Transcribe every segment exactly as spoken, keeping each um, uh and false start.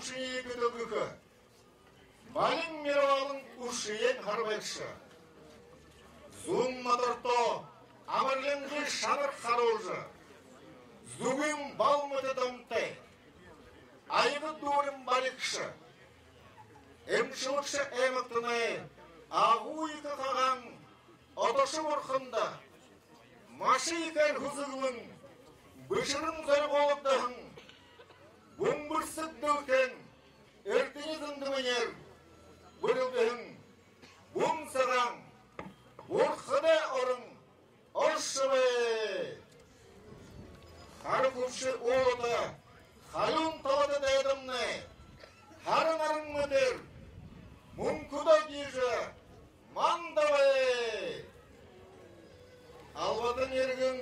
Шэниие гэдэлгэхэ балин мироолын үршыень харбагша. Зүүн модорто амарлингы шанар харуулжа, зүгын бал мэтэ домтой аяга дүүрэн баригша. Эмшэлэгшэ аймагтанай агуу ехэ хагаан Отошо бурханда машиикаар һүзэглэн, бэшэрэн зорюулагдаһан, бүмбэрсэг дэлхэйн эрдэни зандаминаар бүрилдэһэн бүм сагаан бурхадай орон оршобо. Хара хүбшэ уулата халюун талата дайдамнай һара наран мэтээр мүнхэдөө гүйжэ мандабай. Албатан эргэн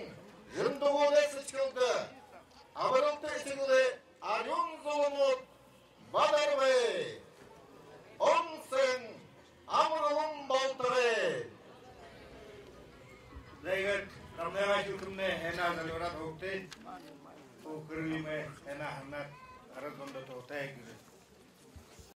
жэндугуудай сэдьхэлдэ абаралта этигэлэй арюун зуламууд бадарбай. Онсо амаралан болтогой. Зай, иигээд Дамнайгай Шүлхэмнай һайнаар зальбараад һуугты. Бү хэрэлиимэ һайнаар һанаад, арад зондо туһатай гэжэ